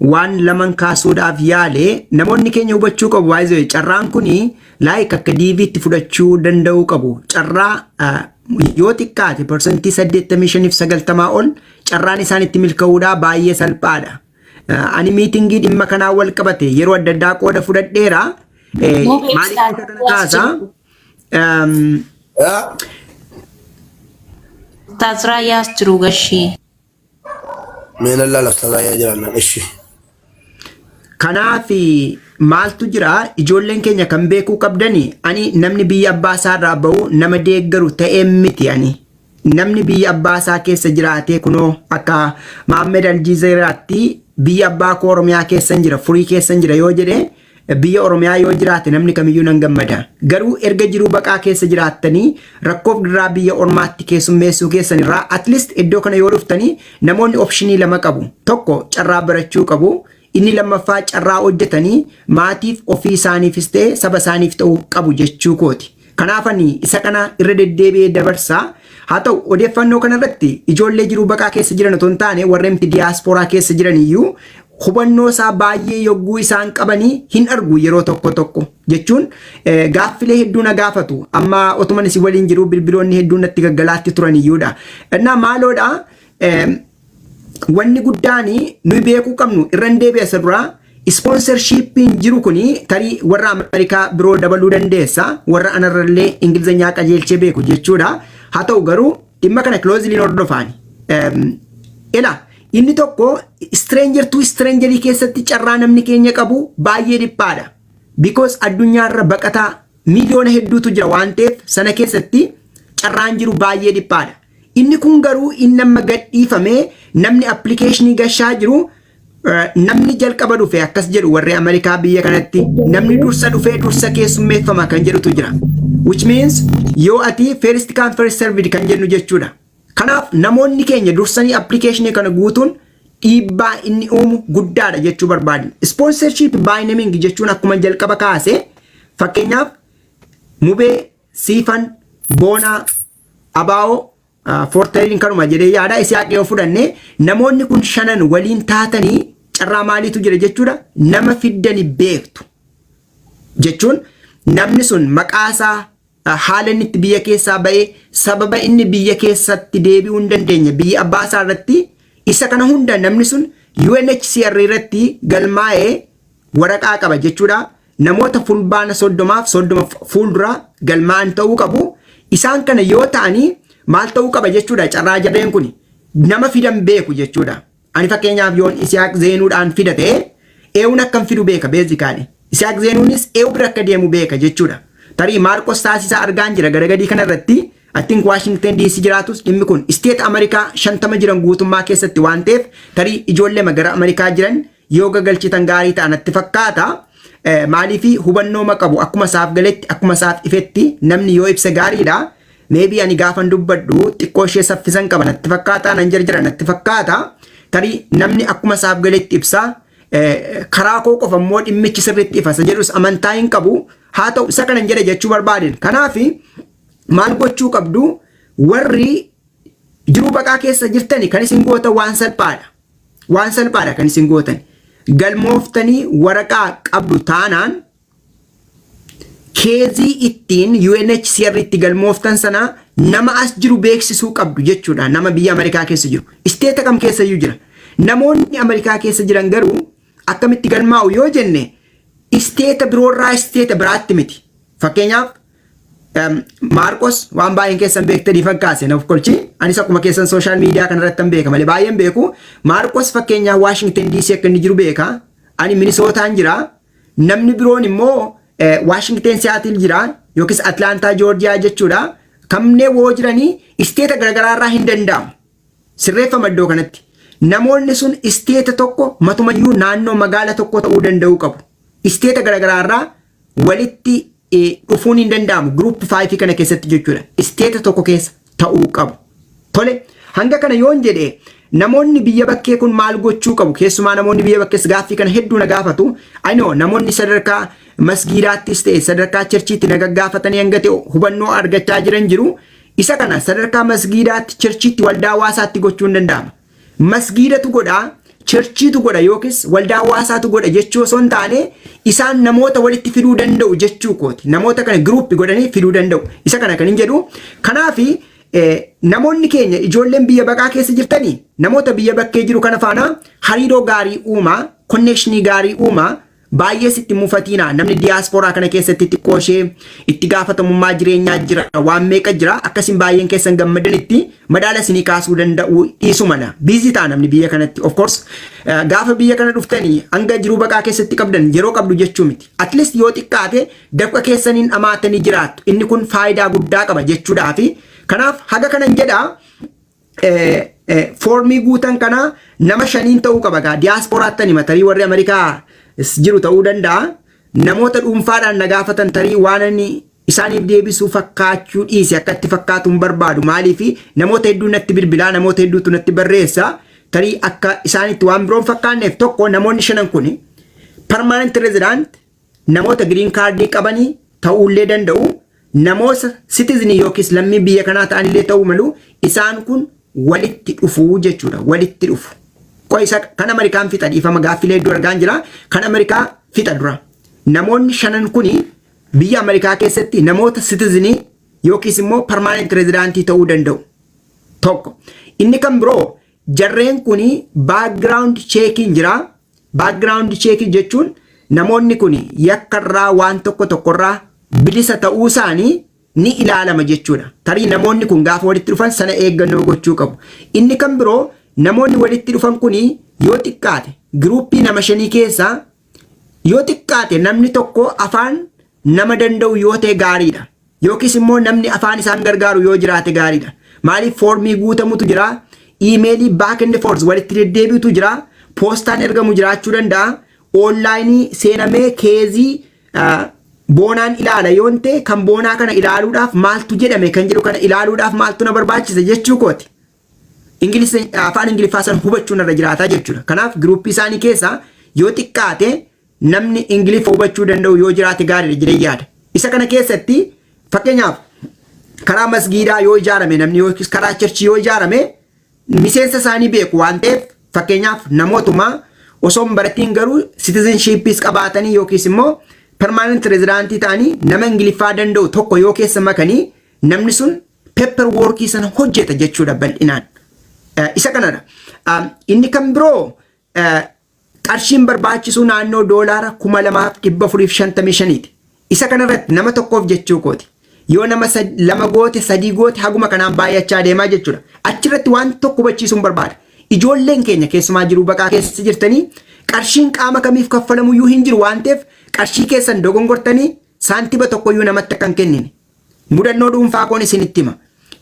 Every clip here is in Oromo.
Waan laman kaasuudhaaf yaale, namoonni keenya hubachuu qabu. Baay'ee carraan kuni like akka DVtti fudhachuu danda'uu qabu. Carraa yoo xiqqaate 85% 90 ol carraan isaan itti milkaa'uudhaa baay'ee salphaadha. Ani meetingii dhimma kanaa wal qabate yeroo adda addaa qooda fudhadheera. Maaliif qooda kana kaasaa? Ustaaz Raayyaas jiru gashii. Mee nan laala, Ustaaz Raayyaa jiraannaan ishi. Kanaaf maaltu jira, ijoolleen keenya kan beekuu qabdani, ani namni biyya abbaa isaa irraa bahu nama deeggaru ta'ee miti. Ani namni biyya abbaa isaa keessa jiraatee, kunoo akka Maammed Aljizeeraatti biyya abbaa koo Oromiyaa keessan jira, furii keessan jira yoo jedhe, biyya Oromiyaa yoo jiraate namni kamiyyuu nan gammada. Garuu erga jiruu baqaa keessa jiraattanii rakkoof dirraa biyya ormaatti keessummeessuu keessan irraa, at least iddoo kana yoo dhuftanii namoonni optionii lama qabu. Tokko carraa barachuu qabu. Inni lammaffaa carraa hojjetanii maatiif, ofii isaaniifis ta'e saba isaaniif ta'uu qabu jechuu kooti. Kanaaf ani isa kana irra deddeebi'ee dabarsaa. Haa ta'u, odeeffannoo kanarratti ijoollee jiruu baqaa keessa jiran otoo hin taane, warreen diyaaspooraa keessa jiran iyyuu hubannoo isaa baay'ee yogguu isaan qabanii hin argu yeroo tokko tokko jechuun gaaffilee hedduu na gaafatu. Amma otuman isin waliin jiru bilbiloonni hedduun natti gaggalaatti turan iyyuudha. Innaa maaloodha, wanni guddaan nuyi beekuu qabnu, irra hin deebi'a, isa duraa sponsorshipiin jiru kuni tarii warra Ameerikaa biroo dabaluu dandeessa, warra anarrallee Ingilizanyaa qajeelchee beeku jechuudha. Haa ta'u garuu dhimma kana closely hordofaani. Ila inni tokko stranger to strangerii keessatti carraa namni keenya qabu baay'ee dhiphaadha. Because addunyaarra baqataa miiliyoona hedduutu jira waan ta'eef, sana keessatti carraan jiru baay'ee dhiphaadha. Inni kun garuu inni amma gadhiifamee namni applicationii gashaa jiru, namni jalqaba dhufe, akkas jedhu warri Ameerikaa biyya kanatti, namni dursa dhufee dursa keessummeeffama kan jedhutu jira. Which means yoo ati first come first served kan jennu jechuudha. Kanaaf namoonni keenya dursanii applicationii kana guutuun dhiibbaa inni uumu guddaadha jechuu barbaadin. Sponsorship by naming jechuun akkuma jalqaba kaase, fakkeenyaaf Mubee, Siifan, Boonaa, Abaa'oo, Foortariin kanuma jedhee yaada Isiyaaq yoo fudhanne, namoonni kun shanan waliin taatanii carraa maaliitu jira jechuudha. Nama fiddani beektu jechuun namni sun maqaa isaa, haala inni itti biyya keessaa ba'ee, sababa inni biyya keessatti deebi'uu hin dandeenye biyya abbaa isaa irratti, isa kana hunda namni sun UNHCR irratti galmaa'ee waraqaa qaba jechuudha. Namoota fulbaana 30f 30 fuuldura galmaa'an ta'uu qabu. Isaan kana yoo ta'anii maal ta'uu qaba jechuudha? Carraa jarreen kun nama fidan beeku jechuudha. Ani fakkeenyaaf yoon Isiyaaq Zeenuudhaan fidate, eewun akkam fidu beeka basically. Isiyaaq Zeenuunis eewu bira akka deemu beeka jechuudha. Tarii Maarqos Taasisaa argaan jira gara gadii kanarratti. I think Washington DC jiraatus, dhimmi kun state Ameerikaa 50 jiran guutummaa keessatti waan ta'eef, tarii ijoollee gara Ameerikaa jiran yoo gagalchitan gaarii ta'a natti fakkaata. Maaliifi hubannoo qabu, akkuma isaaf galetti, akkuma isaaf ifetti namni yoo ibsa gaariidha. Maybe ani gaafan dubbadhu xiqqoo ishee saffisan qaba natti fakkaata, nan jarjara natti fakkaata. Tarii namni akkuma isaaf galetti ibsa. Karaa koo qofa immoo dhimmichi sirriitti ifasa jedhus amantaa hin qabu. Haa ta'u, isa kanan jedhe jechuu barbaadeen. Kanaaf maal gochuu qabdu? Warri jiruu baqaa keessa jirtani, kan isin gootan waan salphaadha. Waan salphaadha kan isin gootan. Galmooftanii waraqaa qabdu taanaan, caseii ittiin UNHCR itti galmooftan sana nama as jiru beeksisuu qabdu jechuudha. Nama biyya Ameerikaa keessa jiru. Statea kam keessa iyyuu jira. Namoonni Ameerikaa keessa jiran garuu akkamitti galmaa'u yoo jenne, statea biroorraa statea biraatti miti. Fakkeenyaaf Maarqos waan baay'een keessan beektanii fakkaase naaf kolchi. Anis akkuma keessan social media kanarratti hin beeka malee baay'een beeku. Maarqos fakkeenyaaf Waashington DC akka inni jiru beeka. Ani Minisootaan jira. Namni biroon immoo Waashington Seattle jira yookiis Atlaantaa Joorjiyaa jechuudha. Kanneen woo jiranii statea garaagaraa irraa hin danda'amu. Sirreeffama iddoo kanatti. Namoonni sun statea tokko matumayyuu naannoo magaala tokko ta'uu danda'uu qabu. Statea garaagaraa irraa walitti dhufuun hin danda'amu group fiveii kana keessatti jechuudha. Statea tokko keessa ta'uu qabu. Tole, hanga kana yoon jedhe, namoonni biyya bakkee kun maal gochuu qabu? Keessumaa namoonni biyya bakkees gaaffii kana hedduu na gaafatu. I know, namoonni sadarkaa masgiidaattis ta'e sadarkaa churchiitti na gaggaafatanii hanga ta'e hubannoo argachaa jiran jiru. Isa kana sadarkaa masgiidaatti, churchiitti, waldaa hawaasaatti gochuu hin danda'ama. Masgiidatu godhaa, Churchiitu godha yookiis waldaa hawaasaatu godha jechuu osoo hin taane, isaan namoota walitti fiduu danda'u jechuu kooti. Namoota kana group godhanii fiduu danda'u. Isa kana kan hin jedhu. Kanaafi namoonni keenya ijoolleen biyya baqaa keessa jirtanii namoota biyya bakkee jiru kana faana hariiroo gaarii uumaa, connectionii gaarii uumaa. Baay'ee sitti mufatiina. Namni diyaasporaa kana keessatti xiqqoo ishee itti gaafatamummaa jireenyaa jira, waan meeqa jira. Akkasiin baay'een keessan gammadanitti madaala isinii kaasuu danda'u dhiisu mala. Busy ta'a namni biyya kanatti. Of course, gaafa biyya kana dhuftanii hanga jiruu baqaa keessatti qabdan yeroo qabdu jechuu miti. At least yoo xiqqaate dafqa keessaniin dhamaatanii jiraattu. Inni kun faayidaa guddaa qaba jechuudhaafi. Kanaaf haga kanan jedhaa. Foormii guutan kana nama shaniin ta'uu qaba gaa. Diyaasporaatti hima, tarii warri Ameerikaa jiru ta'uu danda'a. Namoota dhuunfaadhaan na gaafatan tarii waan inni isaaniif deebisuu fakkaachuu dhiise akka itti fakkaatu hin barbaadu. Maaliif? Namoota hedduu natti bilbilaa, namoota hedduutu natti barreessa. Tarii akka isaanitti waan biroon fakkaanneef, tokko, namoonni shanan kun permanent resident, namoota green cardii qabanii ta'uullee danda'u. Namoota citizenii yookiis lammii biyya kanaa ta'anillee ta'uu malu. Isaan kun walitti dhufuu jechuudha. Walitti dhufu. Qoy, isa kan Ameerikaan fixa. Dhiifama, gaaffilee hedduu argaan jira. Kan Ameerikaa fixa dura. Namoonni shanan kuni biyya Ameerikaa keessatti namoota citizenii yookiis immoo permanent residentii ta'uu danda'u. Tokko. Inni kan biroo, jarreen kuni background checkiin jira. Background checkii jechuun namoonni kun yakkarraa, waan tokko tokkorraa bilisa ta'uu isaanii ni ilaalama jechuudha. Tarii namoonni kun gaafa walitti dhufan sana eeggannoo gochuu qabu. Inni kan biroo, namoonni walitti dhufan kun yoo xiqqaate groupii nama shanii keessaa yoo xiqqaate namni tokko afaan nama danda'u yoo ta'e gaariidha. Yookiis immoo namni afaan isaan gargaaru yoo jiraate gaariidha. Maaliif? Foormii guutamutu jira. Emailii back and forth walitti deddeebi'utu jira. Poostaan ergamu jiraachuu danda'a. Onlineii seenamee caseii Boonaan ilaala yoon ta'e, kan Boonaa kana ilaaluudhaaf maaltu jedhame kan jedhu kana ilaaluudhaaf maaltu na barbaachisa jechuu kooti. Afaan Ingiliffaa san hubachuun irra jiraataa jechuudha. Kanaaf groupii isaanii keessaa yoo xiqqaate namni Ingiliffa hubachuu danda'u yoo jiraate gaariidha jedhee yaada. Isa kana keessatti fakkeenyaaf karaa masgiidaa yoo ijaarame namni yookiis karaa churchii yoo ijaarame, miseensa isaanii beeku waan ta'eef, fakkeenyaaf namootuma osoo hin baratiin garuu citizenshipiis qabaatanii yookiis immoo permanent residentii ta'anii nama Ingiliffaa danda'u tokko yoo keessa makanii, namni sun paper workii sana hojjeta jechuudha bal'inaan. Isa kanadha. Inni kan biroo, qarshiin barbaachisu naannoo $2,455ti. Isa kanarratti nama tokkoof jechuu kooti. Yoo nama lama goote, sadii goote, haguma kanaan baay'achaa deemaa jechuudha. Achirratti waan tokko hubachiisuun barbaada. Ijoolleen keenya keessumaa jiruu baqaa keessa jirtanii, qarshiin qaama kamiif kaffalamuyyuu hin jiru waan ta'eef, qarshii keessan dogongortanii saantiba tokkoyyuu namatti akka hin kennine. Mudannoo dhuunfaa koon isinitti hima.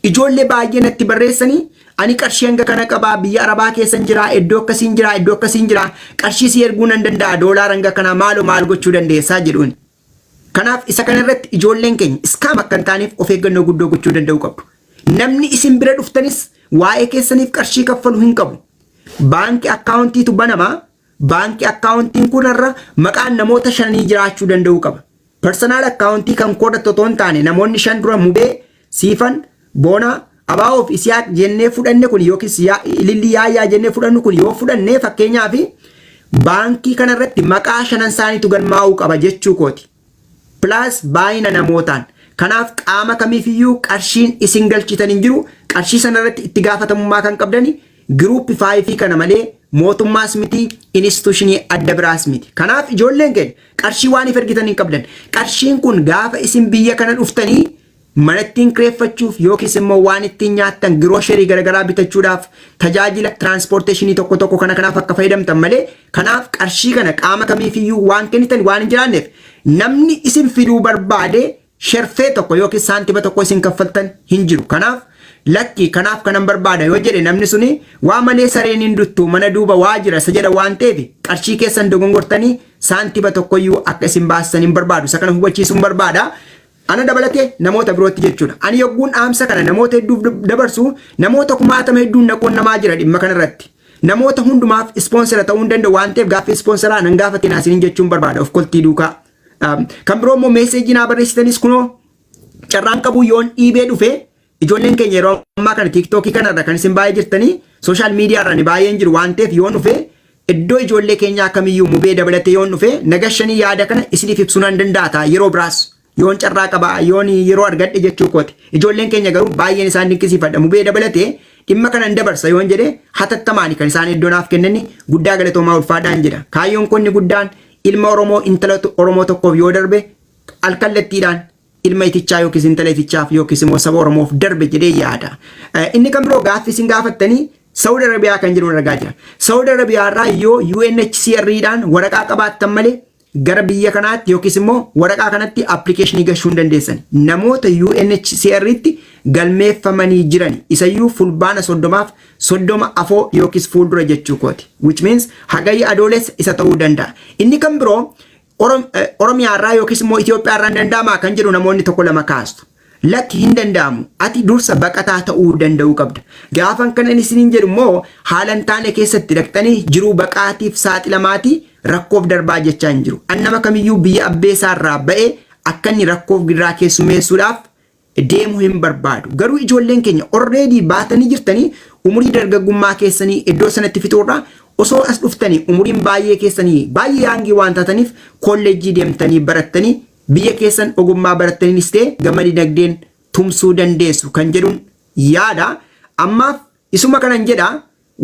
Ijoollee baay'ee natti barreessanii, "Ani qarshii hanga kana qabaa, biyya Arabaa keessan jira, iddoo akkasiin jira, iddoo akkasiin jira, qarshii si erguu nan danda'a, doolaara hanga kanaa, maaloo maal gochuu dandeessaa?" jedhuun. Kanaaf isa kanarratti ijoolleen keenya scam akka hin taaneef of eeggannoo guddoo gochuu danda'uu qabdu. Namni isin bira dhuftanis waa'ee keessaniif qarshii kaffalu hin qabu. Baankii accountiitu banamaa. Baankii accountiin kunarra maqaan namoota shanii jiraachuu danda'uu qaba. Personal accountii kan koodhattu otoo hin taane, namoonni shan dura Mubee, Siifan, Boonaa, Abaa'oo fi Isiyaaq jennee fudhanne kun yookiis Ililli Yaayyaa jennee fudhannu kun yoo fudhanne, fakkeenyaaf baankii kanarratti maqaa shanan isaaniitu galmaa'uu qaba jechuu kooti. Plus baay'ina namootaan. Kanaaf qaama kamiifiyyuu qarshiin isin galchitan hin jiru. Qarshii sanarratti itti gaafatamummaa kan qabdani group fiveii kana malee mootummaas miti, institutionii adda biraas miti. Kanaaf ijoolleen keenya qarshii waan if ergitan hin qabdan. Qarshiin kun gaafa isin biyya kana dhuftanii mana ittiin kireeffachuuf yookiis immoo waan ittiin nyaattan, grocery garaagaraa bitachuudhaaf, tajaajila transportationii tokko tokko kana kanaaf akka fayyadamtan malee, kanaaf qarshii kana qaama kamiifiyyuu waan kennitan waan hin jiraanneef, namni isin fiduu barbaade sherfee tokko yookiis saantima tokko isin kaffaltan hin jiru. Kanaaf lakki, kanaaf kanan barbaada yoo jedhe namni suni, waa malee sareen hin duttu, mana duuba waa jira isa jedha waan ta'eef, qarshii keessan dogongortanii saantima tokkoyyuu akka isin baasisan hin barbaadu. Isa kana hubachiisuun barbaada. Ana dabalatee namoota birootti jechuudha. Ani yogguun dhaamsa kana namoota hedduuf dabarsu, namoota kumaatama hedduun naquun namaa jira dhimma kanarratti. Namoota hundumaaf sponsora ta'uu hin danda'u waan ta'eef, gaaffii sponsoraa nan gaafatin asiniin jechuun barbaada of koltii duukaa. Kan biroo immoo messageii naa barreessitanis kunoo carraan qabu yoon dhiibee dhufe, ijoolleen keenya yeroo ammaa kana TikTokii kanarra kan isin baay'ee jirtanii, social media irra ni baay'een jiru waan ta'eef, yoon dhufe Iddoo ijoollee keenyaa kamiyyuu Mubee dabalatee yoon dhufe nagashanii yaada kana isiniif ibsuu nan danda'a ta'a yeroo biraas yoon carraa qaba, yoon yeroo argadhe jechuu kooti. Ijoolleen keenya garuu baay'een isaan dinqisiifadha. Mubee dabalatee dhimma kana hin dabarsa yoon jedhe hatattamaani kan isaan iddoo naaf kennani. Guddaa galatoomaa, ulfaadhaan jedha. Kaayyoon konni guddaan ilma Oromoo, intala Oromoo tokkoof yoo darbe alkallattiidhaan ilma itichaa yookiis intala itichaaf yookiis immoo saba Oromoof darbe jedhee yaada. Inni kan biroo gaaffii isin gaafattanii Saudi Arabiyaa kan jedhu argaa jira. Saudi Arabiyaa irraa yoo UNHCR dhaan waraqaa qabaattan malee gara biyya kanaatti yookiis immoo waraqaa kanatti application gashuu hin dandeessan. Namoota UNHCR tti galmeeffamanii jiran isayyuu Fulbaana 30f 30 afoo yookiis fuuldura jechuu kooti. Which means Hagayya, Adoolessa isa ta'uu danda'a. Inni kan biroo Oromiyaa irraa yookiis immoo Itoophiyaa irraa hin danda'amaa kan jedhu namoonni tokko lama kaastu. Lakki, hin danda'amu. Ati dursa baqataa ta'uu danda'uu qabda. Gaafan kanan isiniin jedhu immoo haala hin taane keessatti dhaqxanii jiruu baqaatiif saaxilamaatii rakkoof darbaa jechaa hin jiru. An nama kamiyyuu biyya abbeesaa irraa ba'ee akka inni rakkoof gidiraa keessummeessuudhaaf deemuu hin barbaadu. Garuu ijoolleen keenya already baatanii jirtanii umurii dargaggummaa keessanii iddoo sanatti fixuurraa osoo as dhuftanii umuriin baay'ee keessanii baay'ee young waan taataniif kolleejjii deemtanii barattanii biyya keessan ogummaa barattaniinis ta'e gama dinagdeen tumsuu dandeessu kan jedhuun yaada. Ammaaf isuma kanan jedha.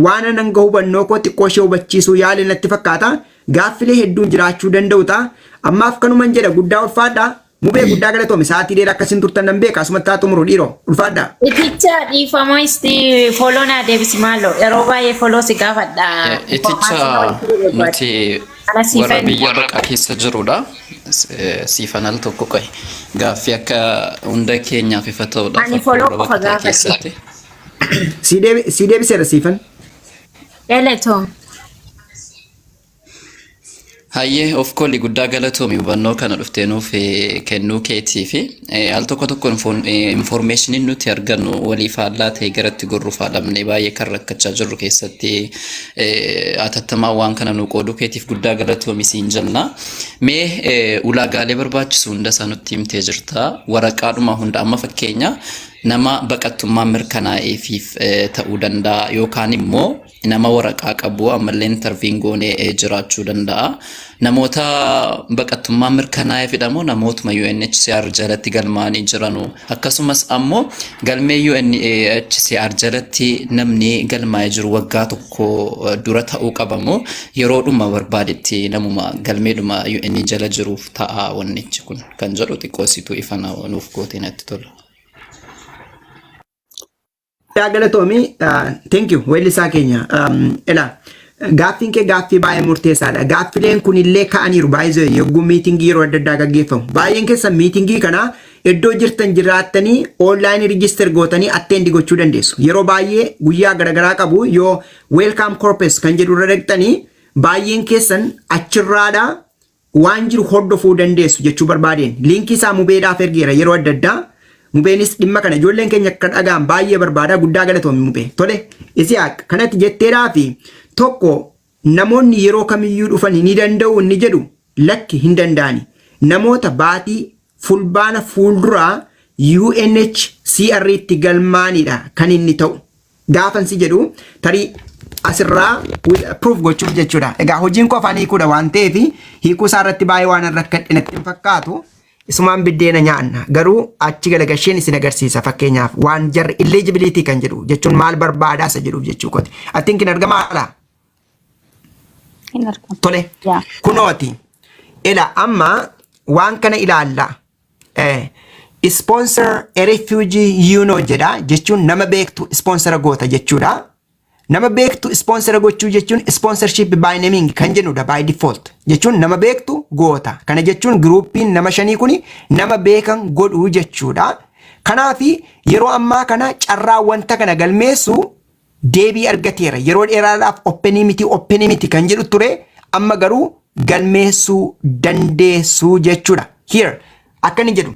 Waan anan hanga hubannoo koo xiqqoo ishee hubachiisuu yaale natti fakkaata. Gaaffilee hedduun jiraachuu danda'u ta'a. Ammaaf kanuman jedha, guddaa ulfaadha. Mubee, guddaa galatoomi. Sa'aatii dheeraa akkasiin turtan nan beeka. Asumatti haa xumuru dhiiroo. Ulfaadha. Iticha, dhiifama, isti follow naa deebisi maaloo. Yeroo baay'ee follow si gaafadha. Iticha, nuti Ana warra siifan. biyya baqaa keessa jirudha. Siifan al tokko qahi. Gaaffii akka hunda keenyaaf ifa ta'uudhaaf Ani akka follow warra qofa baqataa gaafadhe. keessatti. Si deebiseera, Siifan. Galatoom. Hayyee, of kooli, guddaa galatoomi hubannoo kana dhuftee nuuf kennuu keetii fi al tokko tokko informationiin nuti argannu walii faallaa ta'e garatti gorru faadhamne baay'ee kan rakkachaa jirru keessatti hatattamaa waan kana nu qooduu keetiif guddaa galatoomi siin jenna. Mee ulaagaalee barbaachisu hunda isaa nutti himtee jirta. Waraqaadhuma hunda amma fakkeenya nama baqattummaa mirkanaa'eefiif ta'uu danda'a yookaan immoo nama waraqaa qabu ammallee interviewn goonee jiraachuu danda'a. Namoota baqattummaa mirkanaa'eefidha moo namootuma UNHCR jalatti galmaa'anii jiranu? Akkasumas ammoo galmee UNHCR jalatti namni galmaa'ee jiru waggaa 1 dura ta'uu qaba moo yeroodhuma barbaadetti namuma galmeedhuma UN jala jiruuf ta'a wannichi kun kan jedhu xiqqoositu ifa nuuf gootee natti tola. Yaa galatoomi, thank you, weellisaa keenya. Ila gaaffiin kee gaaffii baay'ee murteessaadha. Gaaffileen kunillee ka'aniiru baay'ee yogguu meetingii yeroo adda addaa gaggeeffamu. Baay'een keessan meetingii kana iddoo jirtan jiraattanii online register gootanii attend gochuu dandeessu. Yeroo baay'ee guyyaa garaagaraa qabu. Yoo Welcome Corps kan jedhu irra dhaqxanii baay'een keessan achirraadhaa waan jiru hordofuu dandeessu jechuu barbaadeen. Linkii isaa Mubeedhaaf ergeera yeroo adda addaa. Mubeenis dhimma kana ijoolleen keenya akka dhagaan baay'ee barbaada. Guddaa galatoomi, Mubee. Tole, Isihaaq, kanatti jetteedhaa fi tokko namoonni yeroo kamiyyuu dhufan ni danda'u inni jedhu lakki, hin danda'ani. Namoota baatii Fulbaana fuulduraa UNHCR itti galmaanidha kan inni ta'u. Gaafan si jedhu tarii asirraa proof gochuuf jechuudha. Egaa hojiin koo afaan hiikuudha waan ta'eef hiikuu isaa irratti baay'ee waan rakkadhe natti hin fakkaatu. Isumaan biddeena nyaanna. Garuu achi galagasheen isin agarsiisa, fakkeenyaaf waan jarri eligibility kan jedhu jechuun maal barbaadaa isa jedhuuf jechuu kooti. I think hin argamaa alaa. Hin argamu. Tole. Yaa. Kunooti. Ila amma waan kana ilaalla. Sponsor a refugee you know jedha, jechuun nama beektu sponsor goota jechuudha. Nama beektu sponsor gochuu jechuun sponsorship by naming kan jennudha by default. Jechuun nama beektu goota. Kana jechuun groupiin nama shanii kuni nama beekan godhuu jechuudha. Kanaafi yeroo ammaa kana carraa wanta kana galmeessu deebii argateera. Yeroo dheeraadhaaf openii miti, openii miti kan jedhu ture, amma garuu galmeessuu dandeessuu jechuudha. Here akka inni jedhu,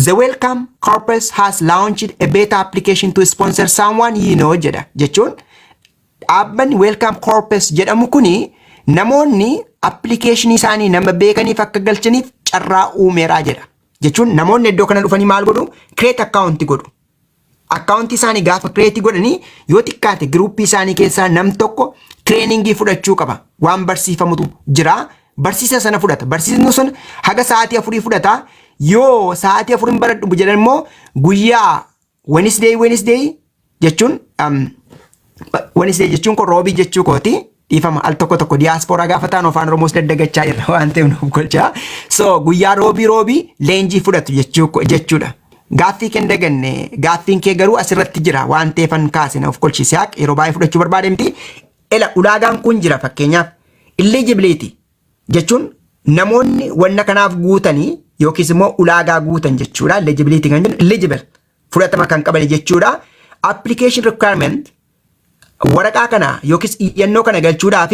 "The Welcome Corps has launched a beta application to sponsor someone you know" jedha. Jechuun dhaabbanni Welcome Corps jedhamu kuni namoonni applicationii isaanii nama beekaniif akka galchaniif carraa uumeeraa jedha. Jechuun namoonni iddoo kana dhufanii maal godhu? Create account godhu. Accountii isaanii gaafa create godhanii yoo xiqqaate groupii isaanii keessaa nam tokko trainingii fudhachuu qaba. Waan barsiifamutu jira. Barsiisa sana fudhata. Barsiisni sun haga sa'aatii 4 fudhata. Yoo sa'aatii 4 hin baradhu jedhan immoo guyyaa Wednesday jechuun, Wednesday jechuun kun roobii jechuu kooti. Dhiifama, al tokko tokko diyaaspooraa gaafa ta'an afaan Oromoos daddagachaa jirra waan ta'eef nuuf golchaa. So guyyaa roobii roobii leenjii fudhatu jechuudha. Gaaffii kee hin daganne, gaaffiin kee garuu asirratti jira waan ta'eefan kaase, na of kolchise. Haaq yeroo baay'ee fudhachuu barbaade miti. Ela, ulaagaan kun jira. Fakkeenyaaf, eligibility jechuun namoonni wanna kanaaf guutanii yookiis immoo ulaagaa guutan jechuudha. Eligibility kan jennu eligible, fudhatama kan qaban jechuudha. Application requirement, waraqaa kana yookiis iyyannoo kana galchuudhaaf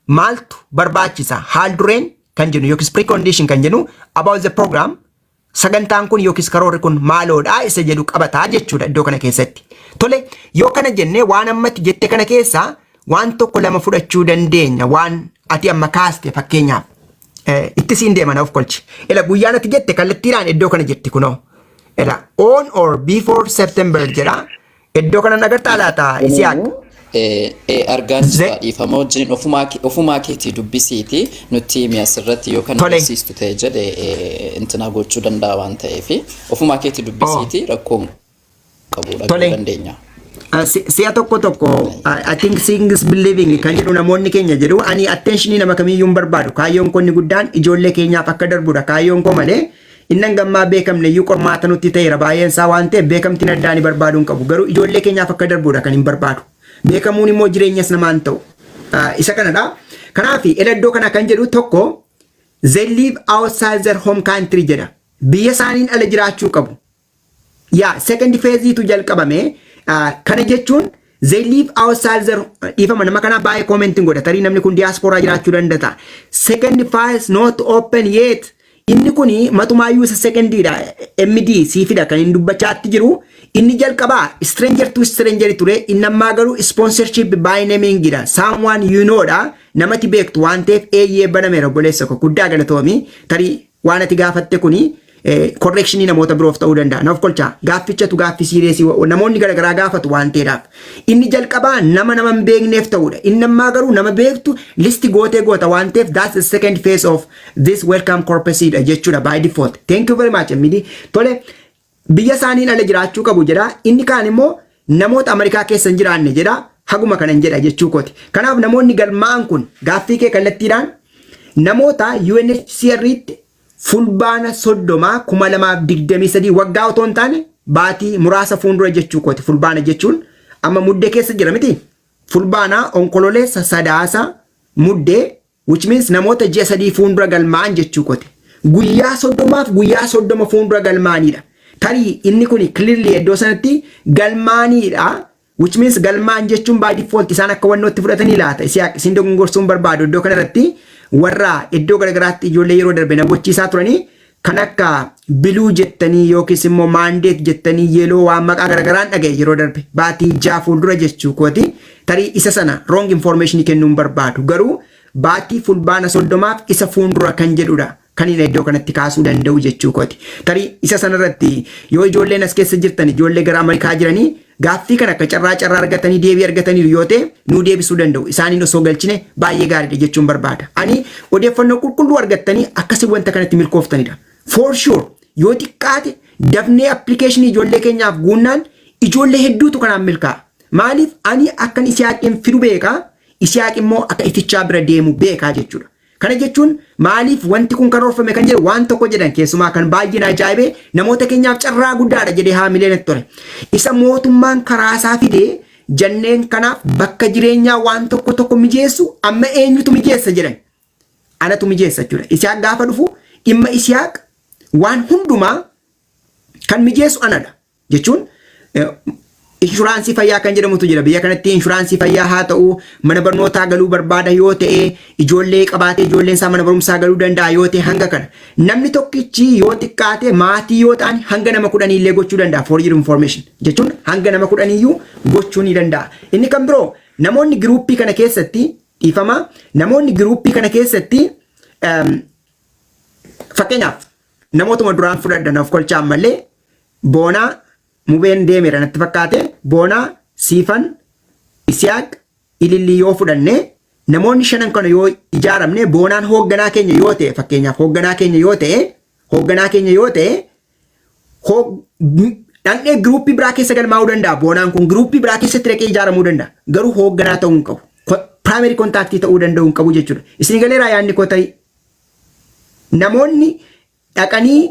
maaltu barbaachisa, haal dureen kan jennu yookiis precondition kan jennu, about the program, sagantaan kun yookiis karoorri kun maaloodha isa jedhu qabataa jechuudha iddoo kana keessatti. Tole, yoo kana jennee waan ammatti jette kana keessaa waan tokko lama fudhachuu dandeenya, waan ati amma kaaste fakkeenyaaf. Itti siin deema, na of kolchi. Ela, guyyaan ati jette kallattiidhaan iddoo kana jirti kunoo. Ela, on or before September jedha. Iddoo kana agartaa laata, Isiyaaq? Argaan jira, dhiifama wajjin, ofumaa keetii dubbisiiti nutti himi asirratti yoo kan barsiistu ta'e jedhe intina gochuu danda'a waan ta'eef ofumaa keetii dubbisiiti, rakkoo qabu dhaga'uu dandeenya. Si'a tokko tokko I think seeing is believing kan jedhu namoonni keenya jedhu. Ani attentionii nama kamiyyuu hin barbaadu. Kaayyoon koo inni guddaan ijoollee keenyaaf akka darbudha kaayyoon koo malee inni gammaa beekamne iyyuu qormaata nutti ta'eera baay'een isaa waan ta'eef beekamtiin addaa ni barbaadu hin qabu. Garuu ijoollee keenyaaf akka darbudha kan hin barbaadu. Beekamuun immoo jireenyas namaan ta'u. Isa kanadha. Kanaaf ela, iddoo kana kan jedhu tokko, they live outside their home country jedha. Biyya isaaniin ala jiraachuu qabu. Yaa, second phase tu jalqabame. Kana jechuun they live outside their, dhiifama, nama kana baay'ee commenting godha, tarii namni kun diaspora jiraachuu danda'a. Second phase not open yet. Inni kuni matumaayyuu isa secondiidha. MD siifidha kan inni dubbachaatti jiru. Inni jalqabaa stranger to stranger ture. Inni ammaa garuu sponsorship by naming dha, someone you know dha, namati beektu waan ta'eef eeyyee banameera. Obboleessa koo, guddaa galatoomi. Tarii waan ati gaafatte kuni correctionii namoota biroof ta'uu danda'a. Naaf kolchaa, gaaffichatu gaaffii seriousii namoonni garaagaraa gaafatu waan ta'eedhaaf. Inni jalqabaa nama nama hin beekneef ta'udha. Inni ammaa garuu nama beektu list gootee goota waan ta'eef that's the second phase of this Welcome Corps dha jechuudha by default. Thank you very much, Emily. Tole, biyya isaaniin ala jiraachuu qabu jedha. Inni kaan immoo namoota Ameerikaa keessa hin jiraanne jedha. Haguma kanan jedha jechuu kooti. Kanaaf namoonni galmaa'an kun gaaffii kee kallattiidhaan namoota UNHCR tti Fulbaana 30, 2023, waggaa otoo hin taane baatii muraasa fuuldura jechuu kooti. Fulbaana jechuun amma Muddee keessa jira miti. Fulbaana, Onkololeessa, Sadaasa, Muddee, which means namoota ji'a 3 fuuldura galmaa'an jechuu kooti. Guyyaa 30f guyyaa 30 fuuldura galmaa'anidha. Tarii inni kun clearly iddoo sanatti galmaa'anidha. Which means galmaan jechuun by default isaan akka wannootti fudhatanii laata. Isin dogongorsuun barbaadu iddoo kanarratti warra iddoo garagaraatti ijoollee yeroo darbe na gochiisaa turanii kan akka blue jettanii yookiis immoo mandate jettanii yellow waan maqaa garagaraan dhagaye yeroo darbe baatii 6 fuuldura jechuu kooti. Tarii isa sana wrong information kennuun barbaadu, garuu baatii Fulbaana 30f isa fuuldura kan jedhudha kan inni iddoo kanatti kaasuu danda'u jechuu kooti. Tarii isa sanarratti yoo ijoolleen as keessa jirtan, ijoollee gara Ameerikaa jiranii, gaaffii kan akka carraa carraa argatanii deebii argataniiru yoo ta'e nuu deebisuu danda'u. Isaaniin osoo galchine baay'ee gaariidha jechuun barbaada. Ani odeeffannoo qulqulluu argattanii akkasii wanta kanatti milkooftanidha. For sure, yoo xiqqaate dafnee applicationii ijoollee keenyaaf guunnaan ijoollee hedduutu kanaan milkaa'a. Maaliif, ani akkan Isiyaaqiin fidu beekaa, Isiyaaq immoo akka ifichaa bira deemu beekaa jechuudha. Kana jechuun maaliif wanti kun karoorfame kan jedhu waan tokko jedhan, keessumaa kan baay'ee na ajaa'ibee namoota keenyaaf carraa guddaadha jedhee haamilee natti tole. Isa mootummaan karaa isaa fidee janneen kanaaf bakka jireenyaa waan tokko tokko mijeessu amma eenyutu mijeessa jedhan. Anatu mijeessa jechuudha. Isiyaaq gaafa dhufu dhimma Isiyaaq waan hundumaa kan mijeessu anadha jechuun, inshuraansii fayyaa kan jedhamutu jira biyya kanatti. Inshuraansii fayyaa haa ta'u, mana barnootaa galuu barbaada yoo ta'e, ijoollee qabaatee ijoolleen isaa mana barumsaa galuu danda'a yoo ta'e, hanga kana namni tokkichi yoo xiqqaate maatii yoo ta'an hanga nama 10 illee gochuu danda'a. For your information jechuun hanga nama 10iyyuu gochuu ni danda'a. Inni kan biroo namoonni groupii kana keessatti, dhiifama, namoonni groupii kana keessatti, fakkeenyaaf namootuma duraan fudhadhan of kolchaa ammallee boonaa Mubeen deemeera natti fakkaate. Boonaa, Siifan, Isiyaaq, Ilillii yoo fudhanne, namoonni shanan kana yoo ijaaramne, Boonaan hoogganaa keenya yoo ta'e, fakkeenyaaf hoogganaa keenya yoo ta'e, dhaqnee groupii biraa keessa galmaa'uu danda'a. Boonaan kun groupii biraa keessatti dhaqee ijaaramuu danda'a. Garuu hoogganaa ta'uu hin qabu. Primary contactii ta'uu danda'uu hin qabu jechuudha. Isin galeeraa yaadni koo tarii? Namoonni dhaqanii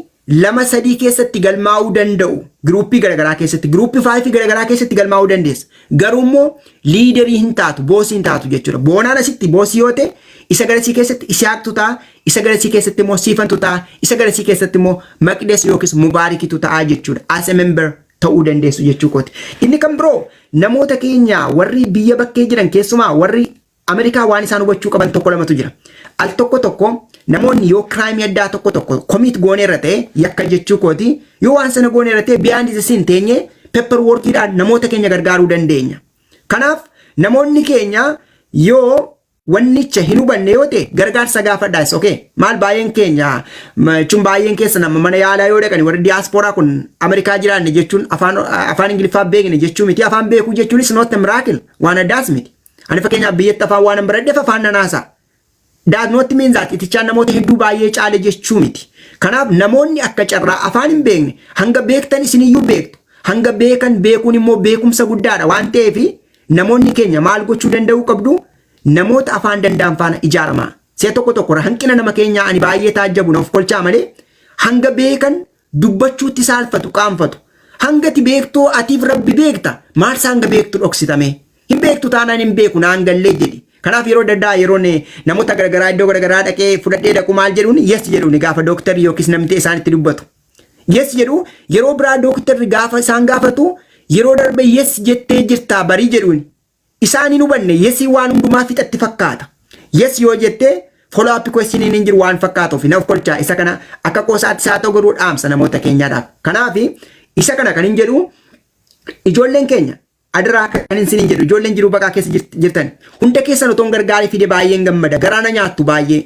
lama sadii keessatti galmaa'uu danda'u. Groupii garaagaraa keessatti, groupii fiveii garaagaraa keessatti galmaa'uu dandeessa. Garuu immoo leaderii hin taatu, bossii hin taatu jechuudha. Boonaan asitti bossii yoo ta'e, isa garasii keessatti Isiyaaqtu ta'a, isa garasii keessatti immoo Siifantu ta'a, isa garasii keessatti immoo Maqdes yookiis Mubaarikitu ta'a jechuudha. As a member ta'uu dandeessu jechuu kooti. Inni kan biroo, namoota keenya warri biyya bakkee jiran, keessumaa warri Ameerikaa, waan isaan hubachuu qaban tokko lamatu jira. Al tokko tokko namoonni yoo crimeii addaa tokko tokko commit gooneerra ta'e, yakka jechuu kooti, yoo waan sana gooneerra ta'e, behind the scene teenye paper workiidhaan namoota keenya gargaaruu dandeenya. Kanaaf namoonni keenya yoo wannicha hin hubanne yoo ta'e, gargaarsa gaafadhaas. Okay, maal, baay'een keenya jechuun baay'een keessa nama mana yaalaa yoo dhaqani, warri diyaaspooraa kun Ameerikaa jiraanne jechuun afaan Ingiliffaa beekne jechuu miti. Afaan beekuu jechuunis not a miracle, waan addaas miti. Ani fakkeenyaaf biyyatti afaan waan hin baradheef afaan nanaasa. That not mean that itichaan namoota hedduu baay'ee caale jechuu miti. Kanaaf namoonni akka carraa afaan hin beekne, hanga beektan isiniyyuu beektu. Hanga beekan beekuun immoo beekumsa guddaadha waan ta'eef, namoonni keenya maal gochuu danda'uu qabdu? Namoota afaan danda'an faana ijaaramaa. Si'a tokko tokko hanqina nama keenyaa ani baay'ee taajjabu, naaf kolchaa malee, hanga beekan dubbachuutti saalfatu, qaanfatu. Hangati beektoo atiif Rabbi beekta, maal isaa hanga beektu dhoksitame? Hin beektu taanaan, hin beeku naan gallee jedhi. Kanaaf yeroo adda yeroo namoota garaagaraa iddoo garaagaraa dhaqee fudhadhee dhaqu, maal jedhuun? Yes jedhuun gaafa dooktarri yookiis namni isaanitti dubbatu. Yes jedhu. Yeroo biraa dooktarri gaafa isaan gaafatu, yeroo darbe yes jettee jirtaa barii jedhuun. Isaan hin hubanne, yesii waan hundumaa fixatti fakkaata. Yes yoo jettee follow up question hin jiru waan fakkaatuuf, naaf kolchaa, isa kana akka qoosaatti isaa ta'u garuu dhaamsa namoota keenyaadhaaf. Kanaaf isa kana kan hin jedhu, ijoolleen keenya adaraa kan hin jedhu, ijoolleen jiruu baqaa keessa jirtan hunda keessan otoo gargaarii fide baay'een gammada, garaana nyaattu baay'ee.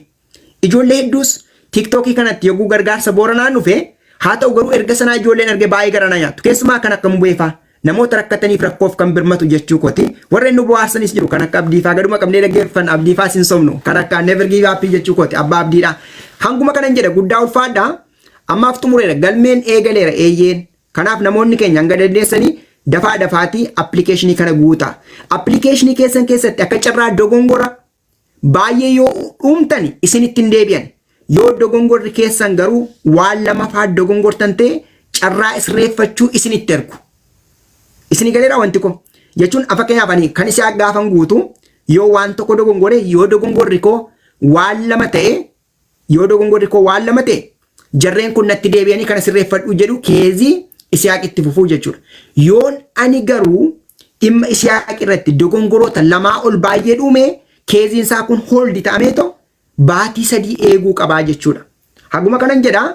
Ijoollee hedduus TikTokii kanatti yogguu gargaarsa Booranaan dhufe, haa ta'u garuu erga sanaa ijoolleen arge baay'ee garaana nyaattu. Keessumaa kan akka Mubeefaa, namoota rakkataniif rakkoof kan birmatu jechuu kooti. Warreen nu bohaarsanis jiru, kan akka Abdiifaa gaduma qabnee dhaggeeffan, Abdiifaa sin somnu, kan akka Never Give Up jechuu kooti, abbaa Abdiidha. Hanguma kanan jedha, guddaa ulfaadha. Ammaaf xumureera, galmeen eegaleera eeyyeen. Kanaaf namoonni keenya hanga dandeessanii dafaa dafaatii applicationii kana guutaa. Applicationii keessan keessatti akka carraa dogongora baay'ee yoo uumtani isinitti hin deebi'an. Yoo dogongorri keessan garuu waan lama faa dogongortan ta'e, carraa sirreeffachuu isinitti ergu. Isinii galeera wanti kun? Jechuun fakkeenyaaf ani kan isaa gaafan guutu, yoo waan tokko dogongore, yoo dogongorri koo waan lama ta'e, yoo dogongorri koo waan lama ta'e, jarreen kun natti deebi'anii kana sirreeffadhu jedhu, caseii Isiyaaq itti fufuu jechuudha. Yoon ani garuu dhimma Isiyaaq irratti dogongoroota lamaa ol baay'ee dhuume, caseiin isaa kun hold ta'ameetoo baatii 3 eeguu qabaa jechuudha. Haguma kanan jedhaa,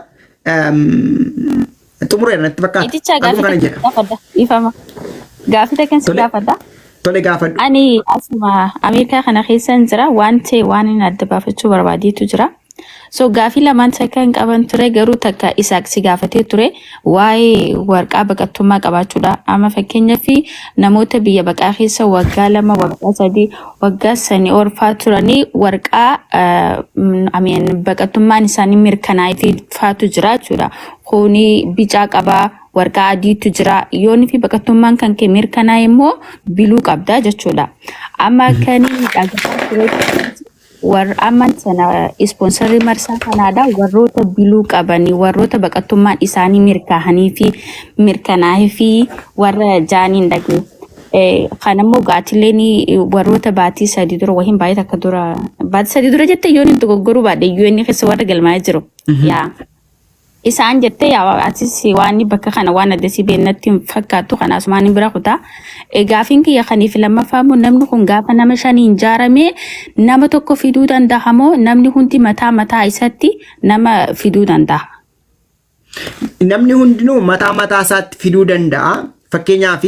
xumureera natti fakkaata. Itichaa, Haguma gaafii kanan takka jedha. gaafadha. Ifama. Gaafii takkan si Tole. gaafadha. Tole, gaafadhu. Ani asuma Ameerikaa kana keessan jira, waan ta'e waan inni adda baafachuu barbaadeetu jira. So gaafii lamaan takka hin qaban ture, garuu takka Isaaq si gaafatee ture, waa'ee warqaa baqattummaa qabaachuudha. Amma fakkeenyaaf namoota biyya baqaa keessa waggaa 2, waggaa 3, waggaa sanii ol faa turanii, warqaa baqattummaan isaanii mirkanaa'ee faatu jira jechuudha. Kuni bicaa qabaa, warqaa adiitu jira. Yoonni fi baqattummaan kan kee mirkanaa'e immoo blue qabda jechuudha. Amma kan dhagahaa ture, warra amma sana sponsorri marsaa kanaadha, warroota blue qabanii, warroota baqattummaan isaanii mirkaa'anii fi mirkanaa'ee fi warra jaaniin dhagee. Kan immoo gaatileen warroota baatii 3 dura wahiin baay'ee takka dura, baatii 3 dura jette, yoon hin dogoggoruu baadhe, UN keessa warra galmaa'ee jiru. Yaa. Isaan jettee, yaa atis waan bakka kana waan addasii beennatti hin fakkaattu, kanaas waan hin bira kutaa. Gaafiin kiyya kaniif lammaffaa immoo, namni kun gaafa nama shaniin ijaarame nama tokko fiduu danda'a moo namni hundi mataa mataa isatti nama fiduu danda'a? Namni hundinuu mataa mataa isaatti fiduu danda'a. Fakkeenyaaf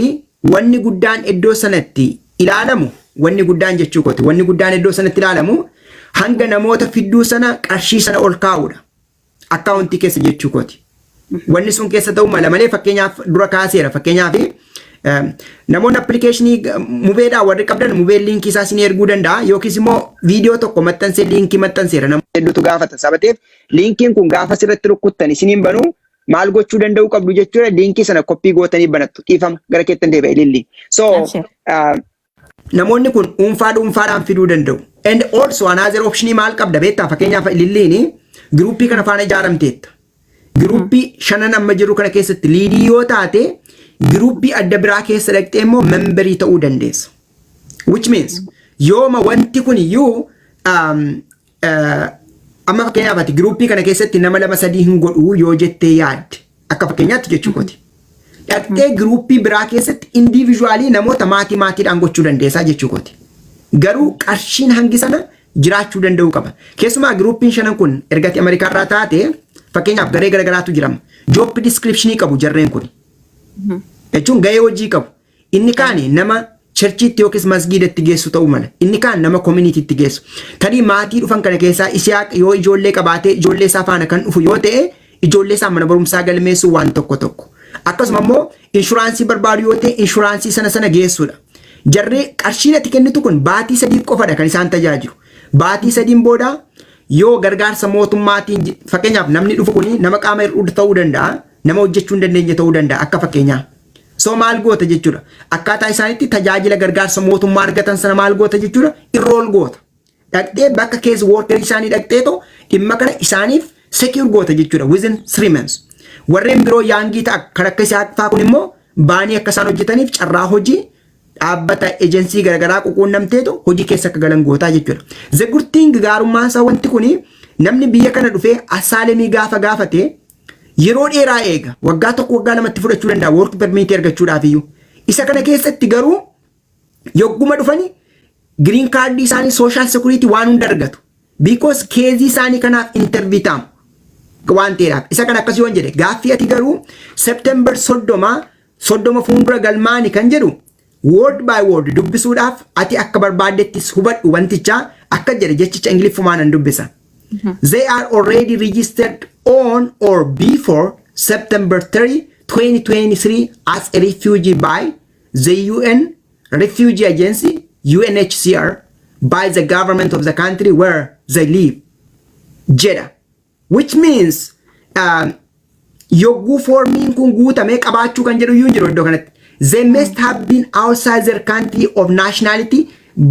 wanni guddaan iddoo sanatti ilaalamu, wanni guddaan jechuu kooti, wanni guddaan iddoo sanatti ilaalamu hanga namoota fidduu sana qarshii sana ol kaa'uudha. Accountii keessa jechuu kooti. Wanni sun keessa ta'uu mala malee, fakkeenyaaf dura kaaseera. Fakkeenyaaf namoonni application mubeedhaa warri qabdan, mubeen linkii isaa isin erguu danda'a, yookiis immoo viidiyoo tokko maxxansee linkii maxxanseera. Namoota hedduutu gaafata sabateef linkiin kun gaafa sirratti rukkuttan isiniin banuu maal gochuu danda'uu qabdu jechuudha. Linkii sana copy gootanii banattu. Dhiifama, gara keettan deebi'e, Lilli. So Abshir. Namoonni kun dhuunfaa dhuunfaadhaan fiduu danda'u. And also another option maal qabda beektaa? Fakkeenyaaf Lilliin groupii kana faana ijaaramteetta. Groupii shanan amma jiru kana keessatti leadii yoo taate, groupii adda biraa keessa dhaqxee immoo memberii ta'uu dandeessa. Which means yooma wanti kun iyyuu amma fakkeenyaaf ati groupii kana keessatti nama lama sadii hin godhuu yoo jettee yaadde, akka fakkeenyaatti jechuu kooti. Dhaqxee groupii biraa keessatti individualii namoota maatii maatiidhaan gochuu dandeessaa jechuu kooti. Garuu qarshiin hangi sana jiraachuu danda'uu qaba. Keessumaa groupiin shanan kun erga ati Ameerikaarraa taate, fakkeenyaaf garee garagaraatu jirama. Job descriptionii qabu jarreen kun. Jechuun gahee hojii qabu. Inni kaan nama churchiitti yookiis masgiidatti geessu ta'uu mala. Inni kaan nama communitytti geessu. Tarii maatii dhufan kana keessaa Isiyaaq yoo ijoollee qabaatee ijoollee isaa faana kan dhufu yoo ta'e, ijoollee isaa mana barumsaa galmeessuu waan tokko tokko. Akkasuma immoo insuranceii barbaadu yoo ta'e, insuranceii sana sana geessuudha. Jarri qarshiin ati kennitu kun baatii 3 qofadha kan isaan tajaajilu. Baatii 3n booda yoo gargaarsa mootummaatiin, fakkeenyaaf namni dhufu kun nama qaama hir'uu ta'uu danda'a, nama hojjechuu hin dandeenye ta'uu danda'a akka fakkeenyaa. So maal goota jechuudha? Akkaataa isaanitti tajaajila gargaarsa mootummaa argatan sana maal goota jechuudha? Enroll goota. Dhaqxee bakka case workerii isaanii dhaqxeetoo dhimma kana isaaniif secure goota jechuudha within 3 months. Warreen biroo youngii ta'a kan akka isaa fa'aa kun immoo baanii akka isaan hojjetaniif carraa hojii dhaabbata ejensii garaagaraa quunnamteetu hojii keessa akka galan gootaa jechuudha. The good thing, gaarummaan isaa, wanti kuni namni biyya kana dhufee asylumii gaafa gaafate yeroo dheeraa eega. Waggaa 1, waggaa 2tti fudhachuu danda'a work permit argachuudhaaf iyyuu. Isa kana keessatti garuu yogguma dhufani green card isaanii, social security waan hunda argatu. Because caseii isaanii kanaaf interview ta'amu waan ta'eedhaaf. Isa kana akkasii waan jedhe gaaffii ati garuu September 30 fuuldura galmaani kan jedhu word by word dubbisuudhaaf ati akka barbaadettis hubadhu. Wantichaa akka jedhe jechicha Ingiliffumaan nan dubbisa. They are already registered on or before September 30, 2023 as a refugee by the UN Refugee Agency, UNHCR, by the government of the country where they live jedha. Which means yogguu formiin kun guutamee qabaachuu kan jedhu iyyuu hin jiru iddoo kanatti. They must have been outside their country of nationality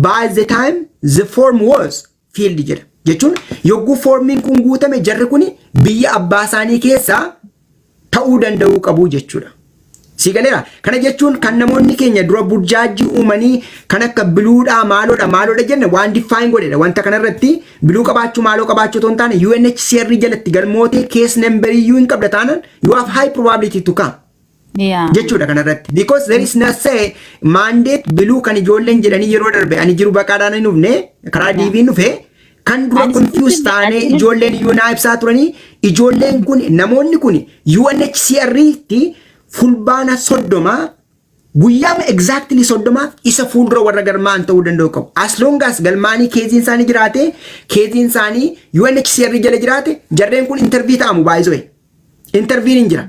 by the time the form was filled jedha. Jechuun yogguu formiin kun guutame jarri kun biyya abbaa isaanii keessaa ta'uu danda'uu qabu jechuudha. Si galeera. Kana jechuun kan namoonni keenya dura burjaajii uumanii kan akka bluedhaa maaloodha maaloodha jenne waan define godhedha. Wanta kanarratti blue qabaachuu maaloo qabaachuu otoo hin taane, UNHCR jalatti galmootee case number iyyuu hin qabda taanaan, you have high probability to come jechuudha kanarratti. Because there is no say mandate blue kan ijoolleen jedhanii yeroo darbe ani jiru baqaadhaan hin dhufne, karaa DVn dhufe kan dura confuse taanee ijoolleen iyyuu naa ibsaa turanii. Ijoolleen kun, namoonni kun UNHCR tti Fulbaana 30, guyyaa exactly 30f isa fuuldura warra galmaan ta'uu danda'u qabu. As long as galmaanii caseiin isaanii jiraate, caseiin isaanii UNHCR jala jiraate, jarreen kun interview ta'amu baay'isoo. Interviewn hin jira.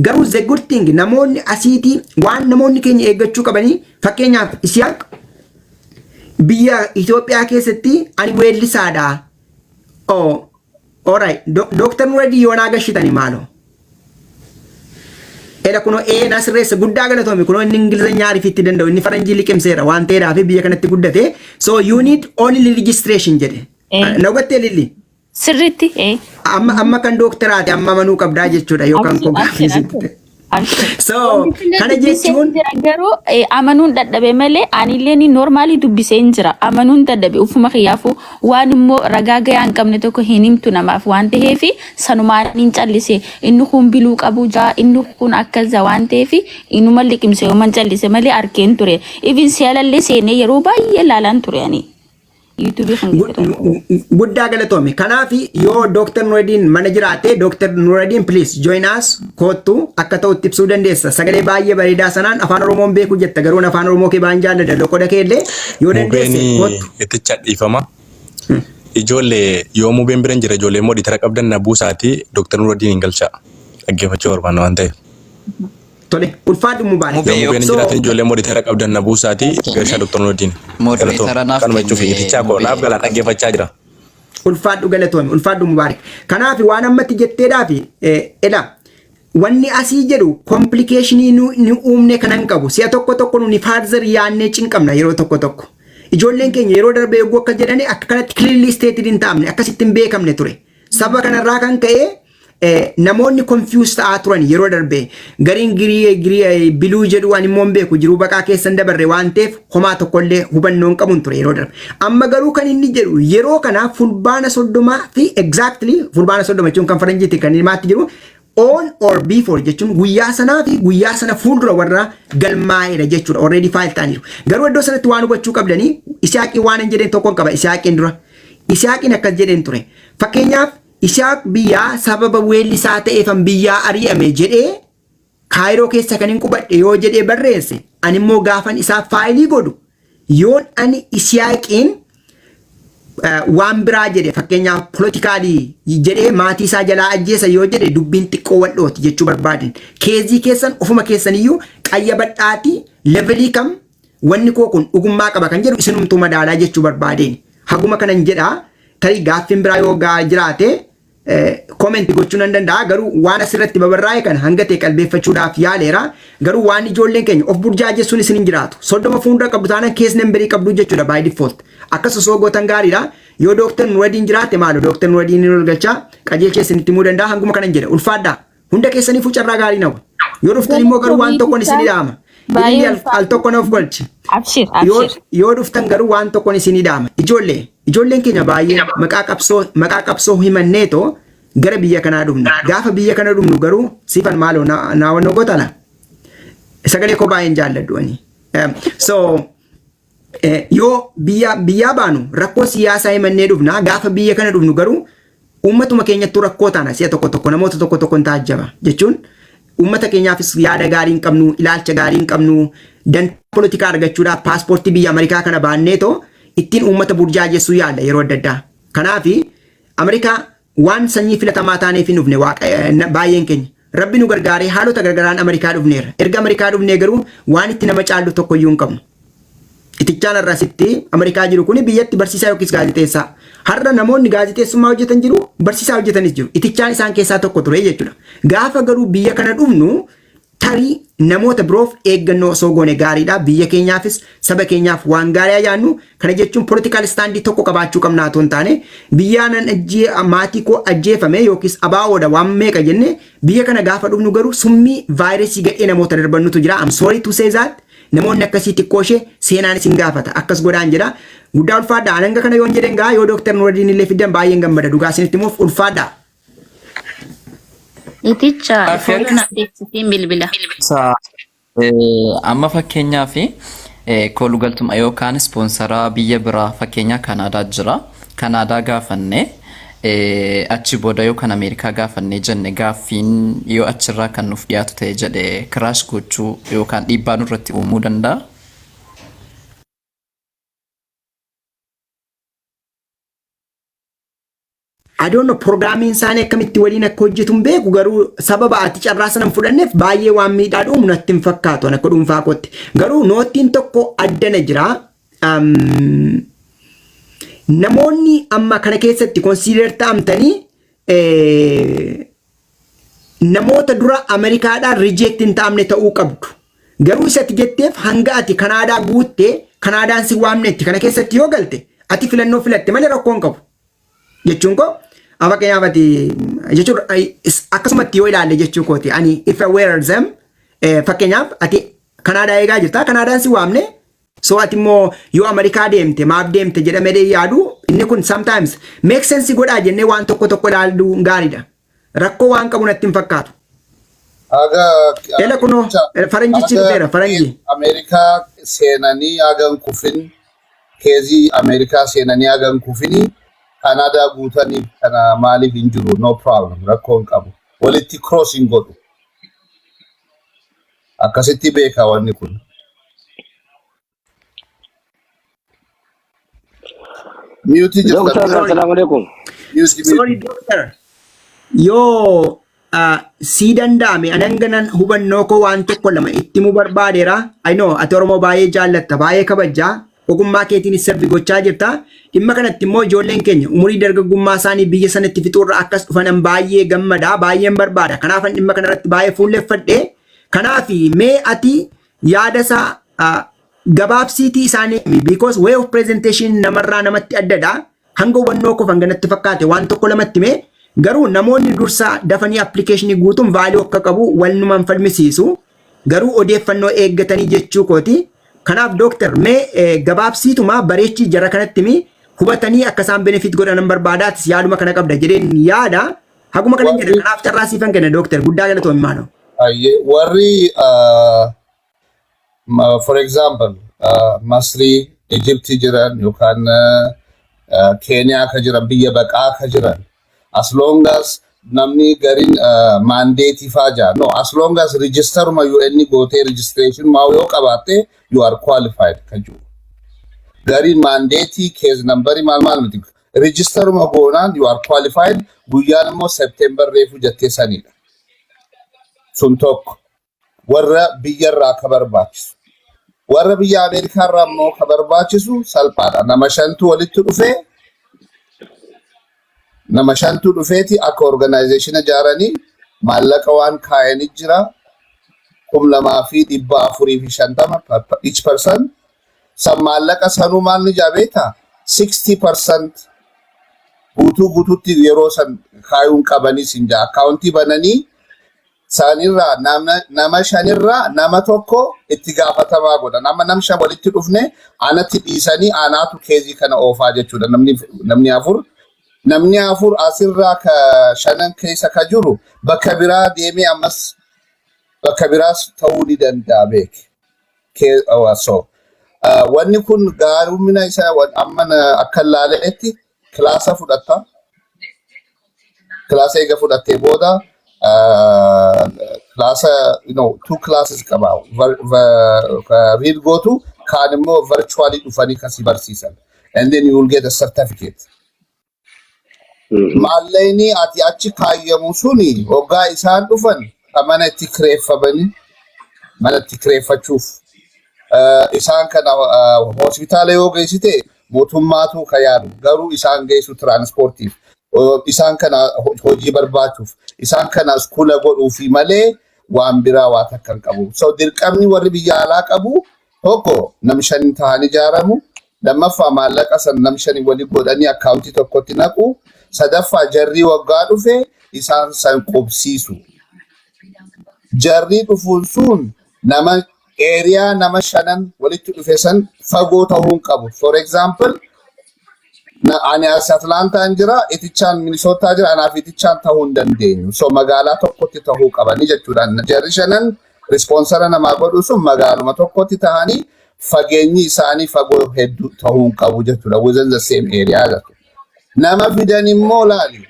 Garuu the good thing, namoonni asiitii waan namoonni keenya eeggachuu qabanii, fakkeenyaaf Isiyaaq biyya Itoophiyaa keessatti ani weellisaadha. Oh, alright. Dooktar Nuradii yoonaa gashitani maaloo. Ela kunoo ee na sirreessa, guddaa galatoomi. Kunoo inni Ingilizenya ariifitti danda'u, inni faranjii liqimseera waan ta'eedhaaf biyya kanatti guddate. So you need only registration jedhe. Na hubattee, Lilli? Sirriitti. Amma amma kan dooktaraati amma amanuu qabdaa jechuudha yookaan koo gaaffii sitti. So kana jechuun Garuu amanuun dadhabe malee anillee ni normalii dubbisee hin jira. Amanuun dadhabe ufuma kiyyaafuu waan immoo ragaa gahaa hin qabne tokko hin himtu namaaf waan ta'eef sanumaan hin callise. Inni kun blue qabu jaa, inni kun akkas waan ta'eef inuma liqimse yooman callise malee arkeen ture. Even seelallee seenee yeroo baay'ee ilaalaan ture ani. YouTubeii kan jedhamu. Guddaa galatoomi. Kanaaf yoo Dr. Nuradin mana jiraate, Dr. Nuradin, please join us, koottu, akka ta'utti ibsuu dandeessa. Sagalee baay'ee bareedaa sanaan afaan Oromoon beeku jetta, garuu afaan Oromoo kee baan jaalladha. Loqoda kee illee yoo dandeesse Mubeen koottu. Iticha dhiifama. Ijoollee yoo mubeen bira hin jira, ijoollee immoo dhiitara qabdan na buusaati Dr. Nuradin hin galcha. Dhaggeeffachuu barbaanna waan ta'eef. Tole, ulfaadhu Mubaarak. Mubee Yoo yoo mubeen hin So, jiraatin ijoollee moderator qabdan na buusaatii galchaa Dr. Nuruddin. Galatoom. Moderator naaf Kanuma jechuuf kenne itichaa koo naaf mubee. galaan dhaggeeffachaa jira. Ulfaadhu, galatoomi, ulfaadhu Mubaarak. Kanaaf waan ammatti jetteedhaaf edha wanni asii jedhu complication nu uumne kanan qabu si'a tokko tokko nuni further yaannee cinqabna yeroo tokko tokko. Ijoolleen keenya yeroo darbe eeguu akka jedhani akka kanatti clearly stated hin taa'amne, akkasitti hin beekamne ture. Saba kanarraa kan ka'e namoonni confuse ta'aa turan. Yeroo darbe gariin green green blue jedhu, ani immoo hin beeku, jiruu baqaa keessan dabarre waan ta'eef homaa tokkollee hubannoo hin qabuun ture yeroo darbe. Amma garuu kan inni jedhu yeroo kana Fulbaana 30 fi exactly Fulbaana 30 jechuun kan faranjiitti kan himaatti jiru on or before jechuun guyyaa sanaa fi guyyaa sana fuuldura warra galmaa'edha jechuudha. Already file ta'aniiru. Garuu iddoo sanatti waan hubachuu qabdanii, Isaaqii waan hin jedheen tokkoon qaba. Isaaqiin dura. Isaaqiin akkas jedheen ture. Fakkeenyaaf, Isaaq biyyaa sababa weellisaa ta'eefan biyyaa ari'ame jedhee Kaayiroo keessa kan hin qubadhe yoo jedhee barreesse, ani immoo gaafan isaaf file godhu yoon ani Isaaqiin waan biraa jedhe, fakkeenyaaf political jedhee maatii isaa jalaa ajjeesa yoo jedhe, dubbiin xiqqoo wal'ooti jechuu barbaaden. Case keessan ofuma keessaniyyuu qayyabadhaatii level kam wanni koo kun dhugummaa qaba kan jedhu isinumtuu madaalaa jechuu barbaadeen. Haguma kanan jedhaa, tarii gaaffiin biraa yoo jiraate comment gochuu nan danda'a. Garuu waan asirratti babarraa'e kana hanga ta'e qalbeeffachuudhaaf yaaleera. Garuu waan ijoolleen keenya of burjaajessuun isin hin jiraatu. 30 fuuldura qabdu taanaan case number qabdu jechuudha by default. Akkas osoo gootan gaariidha. Yoo Dooktar Nuwadiin jiraate, maalo Dooktar Nuwadiin ni ol galchaa, qajeelchee isinitti himuu danda'a. Hanguma kanan jedha, ulfaadhaa. Hunda keessaniifuu carraa gaarii nawa. Yoo dhuftan immoo garuu waan tokkoon isin dhaama. Baay'ee Inni al tokko na of golchi. Abshir, Yoo abshir. yoo dhuftan garuu waan tokkoon isin dhaama. Ijoolleen keenya baay'ee maqaa qabsoo himanneetoo gara biyya kanaa dhufna. Gaafa biyya kana dhufnu garuu sifan maaloo naawwannoo gootana. Sagalee koo baay'een jaalladhu ani. So yoo biyyaa baanu rakkoo siyaasaa himannee dhufna. Gaafa biyya kana dhufnu garuu uummatuma keenyattuu rakkoo taana. Si'a tokko tokko namoota tokko tokko hin taajjaba jechuun uummata keenyaafis yaada gaarii hin qabnu, ilaalcha gaarii hin qabnu. Dantaa polotikaa argachuudhaaf paaspoortii biyya Ameerikaa kana baanneetoo ittiin uummata burjaajessuu yaalla yeroo adda addaa. Kanaafi Ameerikaa waan sanyii filatamaa taaneef hin dhufne waaqa baay'een keenya. Rabbi nu gargaaree haalota gargaraan Ameerikaa dhufneerra. Erga Ameerikaa dhufnee garuu waan itti nama caallu tokko iyyuu hin qabnu. Itichaan har'a asitti Ameerikaa jiru kuni biyyatti barsiisaa yookiis gaazexeessaa. Har'a namoonni gaazexeessummaa hojjetan jiru, barsiisaa hojjetanis jiru. Itichaan isaan keessaa tokko ture jechuudha. Gaafa garuu biyya kana dhufnu tarii namoota biroof eeggannoo osoo goone gaariidha. Biyya keenyaafis saba keenyaaf waan gaarii yaadnu. Kana jechuun political stand tokko qabaachuu qabna otoo hin taane, biyyaa nan maatii koo ajjeefame yookiis abaa'oodha waan meeqa jenne biyya kana gaafa dhufnu garuu summii vaayirasii gadhee namoota darbannutu jira. I'm sorry to say that. Namoonni akkasii xiqqoo ishee seenaan isin gaafata. Akkas godhaan jedha. Guddaa ulfaadha. Ananga kana yoon jedhen gaa yoo Dooktar Nuraddiin illee fiddan baay'een gammada. Dhugaa isinitti himuuf, ulfaadha. Iticha Gaaffii follow na beeksisiin bilbila. Amma fakkeenyaaf koolugaltuma yookaan sponsor biyya biraa, fakkeenyaa Kanaadaa jira. Kanaadaa gaafanne, achi booda yookaan Ameerikaa gaafannee jenne, gaaffiin yoo achirraa kan nuuf dhiyaatu ta'e jedhe crash gochuu yookaan dhiibbaa nurratti uumuu danda'a. I don't know, programiin isaanii akkamitti waliin akka hojjetu hin beeku. Garuu sababa ati carraa sana hin fudhanneef baay'ee waan miidhaa dhuumu natti hin fakkaatu akka dhuunfaa kootti. Garuu noteiin tokko addana jira. Namoonni amma kana keessatti consider ta'amtanii namoota dura Ameerikaadhaan reject hin ta'amne ta'uu qabdu. Garuu isatti jetteef hanga ati Kanaadaa guuttee Kanaadaan si waamnetti kana keessatti yoo galte ati filannoo filatte malee rakkoo hin qabu. Jechuun koo, fakkeenyaaf ati jechuun akkasumatti yoo ilaalle jechuu kooti, ani if I were them, fakkeenyaaf ati Kanaadaa eegaa jirta, Kanaadaan si waamne, so ati immoo yoo Ameerikaa deemte maaf deemte jedhamee yaadu, inni kun sometimes make sense godhaa jennee waan tokko tokko ilaaluu gaariidha. Rakkoo waan qabu natti hin fakkaatu. Haga Ela kunoo faranjichi dhufeera, faranji. Ameerikaa seenanii hagan kufin, case Ameerikaa seenanii hagan kufini Kanaadaa guutanii kana maaliif hin jiru? No problem, rakkoo hin qabu. Walitti cross hin godhu. Akkasitti beeka wanni kun. Mute jirta. Doctor, assalamu alaikum. Mute. Sorry, mute. doctor. Yoo sii danda'ame ananganan hubannoo koo waan tokko lama itti himuu barbaadeera. I know ati Oromoo baay'ee jaallatta, baay'ee kabajjaa. Ogummaa keetiin serve gochaa jirta. Dhimma kanatti immoo ijoolleen keenya umurii dargaggummaa isaanii biyya sanatti fixuurra akkas dhufanan baay'ee gammada, baay'een barbaada. Kanaafan dhimma kanarratti baay'ee fuulleffadhe. Kanaaf mee ati yaada isaa gabaabsiitii isaanii himi, because way of presentation namarraa namatti addadha. Hanga hubannoo koo hanganatti fakkaate waan tokko lamatti mee garuu namoonni dursa dafanii applicationii guutuun value akka qabu wal numan falmisiisu. Garuu odeeffannoo eeggatanii jechuu kooti. Kanaaf dooktar, mee gabaabsiituma bareechii jara kanatti himi, hubatanii akka isaan benefit godhanan barbaadaatis yaaduma kana qabda jedheen yaada. Haguma kana jedha, kanaaf carraa siifan kenna, dooktar, guddaa galatoomi maaloo. Warri for example Masrii, Egyptii jiran yookaan Keeniyaa ka jiran, biyya baqaa ka jiran, as long as namni garin mandateii faa jaa, no, as long as registeruma UN gootee registration maa yoo qabaatte, you are qualified ka jiru. Garin mandateii, case numberii, maal maal miti, registeruma goonaan you are qualified. Guyyaan immoo September reefu jettee sanidha. Sun tokko warra biyyarraa ka barbaachisu. Warra biyya Ameerikaarraa immoo ka barbaachisu salphaadha. Nama shantu walitti dhufee, nama shantu dhufeeti akka organization ijaaranii maallaqa waan kaayanii jira, 2,450 each person. San maallaqa sanuu maal ni jaabeeta, 60% guutuu guutuutti yeroo san kaayuun qabanii sin jaa, accountii bananii isaanirraa nama shanirraa nama tokko itti gaafatamaa godhan. Amma nam shan walitti dhufne anatti dhiisanii anaatu caseii kana oofaa jechuudha. Namni afur asirraa ka shanan keessa ka jiru bakka biraa deemee ammas bakka biraas ta'uu ni danda'a beek. So wanni kun gaarumina isaa amma akka ilaaletti classa fudhatta. Classa eega fudhattee booda classa two classes qaba. Read gootu, kaan immoo virtually dhufanii kasi barsiisan. And then you will get a certificate. Maallaqni ati achi kaayyamu suni hoggaa isaan dhufan mana itti kireeffamanii, mana itti kireeffachuuf, isaan kana hospitaala yoo geessite mootummaatu ka yaadu, garuu isaan geessu transportiif, isaan kana hojii barbaachuuf, isaan kana schoola godhuufi malee waan biraa waa takka hin qabu. So dirqamni warri biyya alaa qabu tokko nam shan ta'anii ijaaramu, lammaffaa maallaqa san nam shani walii godhanii accountii tokkotti naqu, sadaffaa jarrii waggaa dhufe isaan san qubsiisu. Jarrii dhufuun sun nama area nama shanan walitti dhufe san fagoo ta'uu hin qabu. For example, ani as Atlantaan jira, itichaan Minisootaa jira, anaaf itichaan ta'uu hin dandeenyu. So magaalaa tokkotti ta'uu qabanii jechuudha. Jarri shanan sponsora namaa godhu sun magaaluma tokkotti ta'anii fageenyi isaanii fagoo hedduu ta'uu hin qabu jechuudha. Within the same area jechuudha. Nama fidan immoo laali.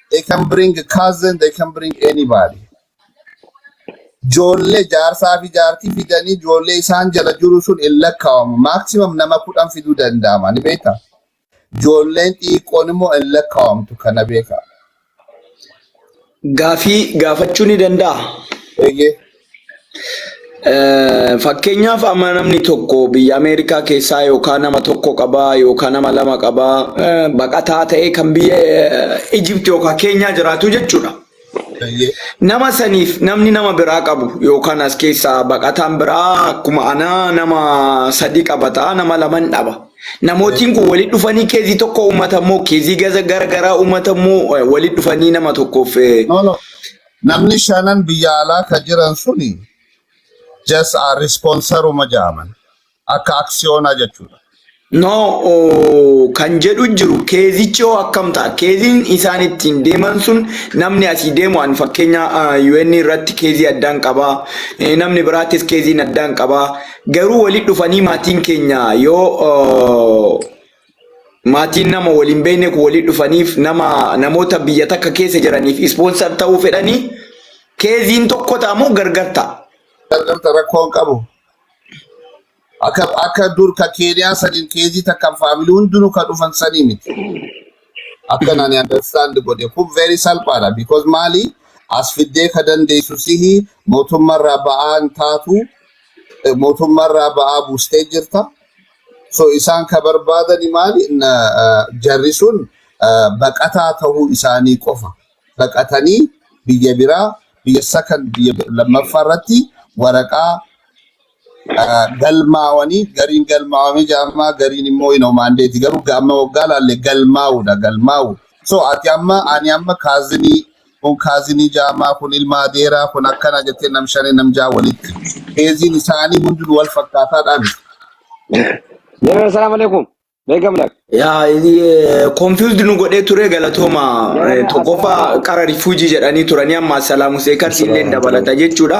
They can bring a cousin, they can bring anybody. Ijoollee jaarsaa fi jaartii fidanii ijoollee isaan jala jiru sun hin lakkaa'amu. Maximum nama 10 fiduu danda'ama. Ni beektaa? Ijoolleen xixiqqoon immoo hin lakkaa'amtu, kana beeka. Gaafii gaafachuu ni danda'a. Eeyyee. Fakkeenyaaf amma namni tokko biyya Ameerikaa keessaa yookaan nama tokko qabaa yookaan nama lama qabaa, baqataa ta'ee kan biyya Ijipti yookaan Keenyaa jiraatu jechuudha. Nama saniif namni nama biraa qabu yookaan as keessaa baqataan biraa akkuma anaa nama sadi qabata, nama laman dhaba. Namootiin kun walitti dhufanii caseii tokko uummata immoo caseii gaza gara garaa uummata immoo walitti dhufanii nama tokkoof No, no. Namni shanan biyya alaa ka jiran suni just a sponsoruma jedhaman. Akka aksiyoonaa jechuudha. No, oh, kan jedhu jiru, caseichi hoo akkam ta'a? Caseiin isaan ittiin deeman sun namni asii deemu, ani fakkeenya UN irratti caseii addaan qabaa, namni biraattis caseiin addaan qabaa. Garuu walitti dhufanii maatiin keenya yoo maatiin nama waliin beekne kun walitti dhufaniif nama namoota biyya takka keessa jiraniif sponsor ta'uu fedhanii caseiin tokko ta'a moo gargar ta'a? Gargarta, rakkoo hin qabu. Akka dur ka Keeniyaa saniin caseii takkaan family hundinuu ka dhufan sanii miti. Akka nani understand godhe kun very salphaadha, because maali As fiddee ka dandeessu sihi. Mootummaarraa ba'aan taatu, mootummaarraa ba'aa buustee jirta. So isaan ka barbaadani maali? Jarri sun baqataa ta'uu isaanii qofa. Baqatanii biyya biraa, biyya sakan, biyya lammaffaa irratti waraqaa galmaawanii, gariin galmaawamee jedhama, gariin immoo hin mandate'i, garuu amma waggaa laalle galmaa'uudha, galmaa'u. So ati amma, ani amma cousinii kun, cousinii jaamaa kun, ilma adeeraa kun, akkana jettee nam shanii nam ja'a walitti. Caseiin isaanii hundinuu wal fakkaataadhaan. Jara, assalamu alaikum. Beekam lak. Yaa, confused nu godhee ture, galatooma. Tokkoffaa qara refugee jedhanii turanii, amma asylum seekers illee dabalata jechuudha.